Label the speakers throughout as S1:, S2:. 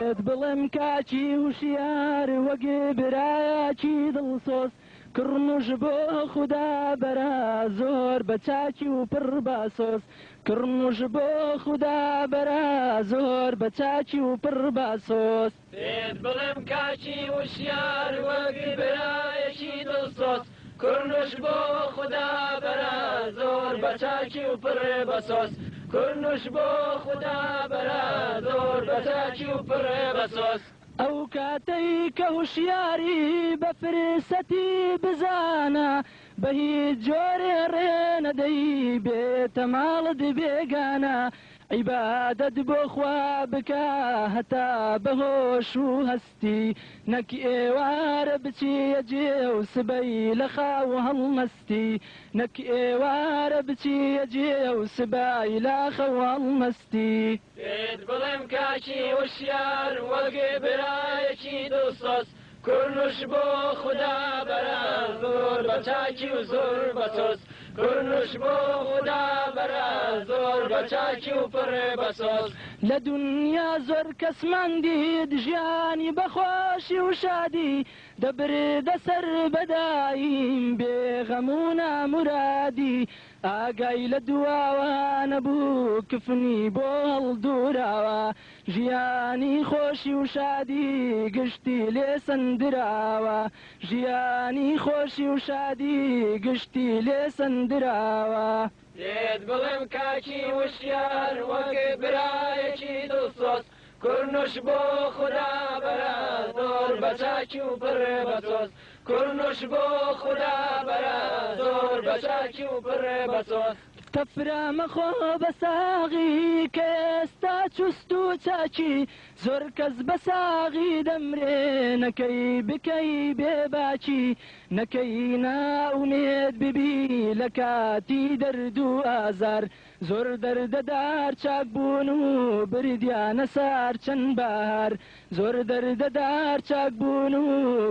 S1: پێت بڵێم کاکی هوشیار وەک برایەکی دڵسۆز کڕنوش بۆ خودا بەرە زۆر بە چاکی و پڕ بە سۆز کڕنوش بۆ خودا بەرە زۆر بە چاکی و پڕ بە سۆز.
S2: پێت بڵێم کاکی وشیار وەک برایەکی دڵسۆز کڕنوش بۆ خودا بەرە زۆر بە چاکی و پڕ بە سۆز کڕنوش بۆ خودا بەرە زۆر بە چاکی و پڕ بە سۆز.
S1: ئەو کاتەی کە هوشیاری بە فرسەتی بزانە بە هیچ جۆرێ ڕێ نەدەی بێتە ماڵت بێگانە عیبادەت بۆ خوا بکە هەتا بە هۆش و هەستی نەک ئێوارە بچیە جێ و سبەی لە خاو هەڵنەستی نەک ئێوارە بچیە جێ و سبای لە خەو هەڵنەستی.
S2: پێت بڵێم کاکی وشیار وەک برایەکی دڵسۆز کورنوش بۆ خودا بەرە زۆر بە چاکی و زۆر بە سۆز کورنوش بۆ خودا بەرە زۆر بە چاکی و پڕ بە سۆز.
S1: لە دونیا زۆر کەسمان دیت ژیانی بە خۆشی و شادی دەبردە سەر بە دایم بێ غەم و نامورادی ئاگای لە دواوە نەبوو کفنی بۆ هەڵدووراوە ژیانی خۆشی و شادی گشتی لێ سەندراوە ژیانی خۆشی و شادی گشتی لێ سەندراوە.
S2: پێت بڵێم کاکی وشیار وەک برایەکی دڵسۆز کورنوش بۆ خودا بەرە زۆر بە چاکی و پڕ بە سۆز کورنوش بۆ خودا بەرە زۆر بە چاکی و پڕ بە سۆز.
S1: تەفرە مەخۆ بە ساغی کە ئێستا چوست و چاکی زۆر کەس بە ساغی دەمرێ نەکەی بکەی بێ باکی نەکەی نائومێد ببی لە کاتی دەرد و ئازار زۆر دەردەدار چاک بوون و بردیانە سار چەند بەهار زۆر دەردەدار چاک بوون و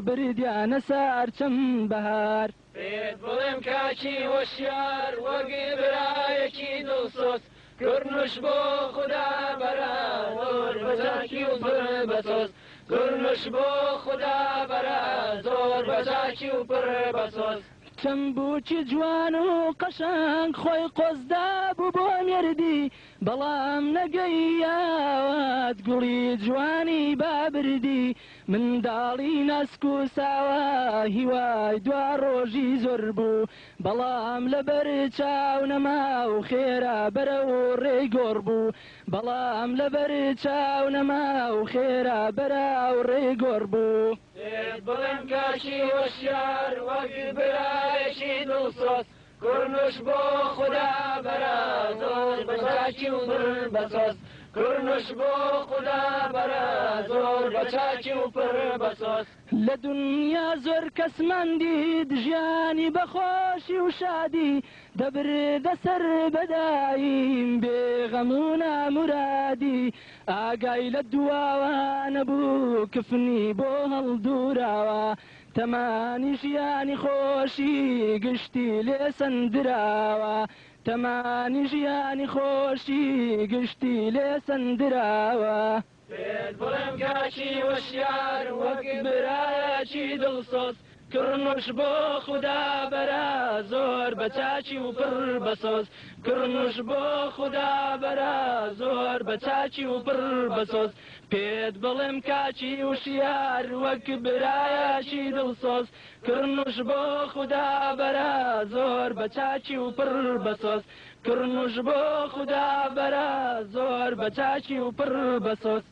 S1: بردیانە سار چەند بەهار.
S2: پێت بڵێم کاکی هۆشیار وەک برایەکی دڵسۆز کورنوش بۆ خودا بەرە زۆر بە چاکی و پڕ بە سۆز کورنوش بۆ خودا بەرە زۆر بە چاکی و پڕ بە سۆز.
S1: چەند بووکی جوان و قەشەنگ خۆی قۆزدابوو بۆ مێردی بەڵام نەگەیاوات گوڵی جوانی بابردی منداڵی ناسک و ساوا هیوای دوا ڕۆژی زۆر بوو بەڵام لەبەر چاو نەما و خێرا بەرەو ڕێی گۆڕ بوو بەڵام لەبەر چاو نەما و خێرا بەرەو ڕێی گۆڕ بوو.
S2: پێت بڵێم کاکی هۆشیار وەک برایەکی دڵسۆز کورنوش بۆ خودا بەرە زۆر بە چاکی و پڕ بە سۆز کورنوش بۆ خودا بەرە زۆر بە چاکی و پڕ بە سۆز.
S1: لە دونیا زۆر کەسمان دیت ژیانی بە خۆشی و شادی دەبردە سەر بە دایم بێ غەم و نامورادی ئاگای لە دواوە نەبوو کفنی بۆ هەڵدووراوە تەمانی ژیانی خۆشی گشتی لێ سەندراوە تەمانی ژیانی خۆشی گشتی لێ سەندراوە.
S2: پێت بڵێم کاکی وشیار وەک برایەکی دڵسۆز کڕنوش بۆ خودا بەرە زۆر بە چاکی و پڕ بە سۆز کڕنوش بۆ خودا بەرە زۆر بە چاکی و پڕ بە سۆز پێت بڵێم کاکی وشیار وەک برایەکی دڵسۆز کڕنوش بۆ خودا بەرە زۆر بە چاکی و پڕ بە سۆز کڕنوش بۆ خودا بەرە زۆر بە چاکی و پڕ بە سۆز.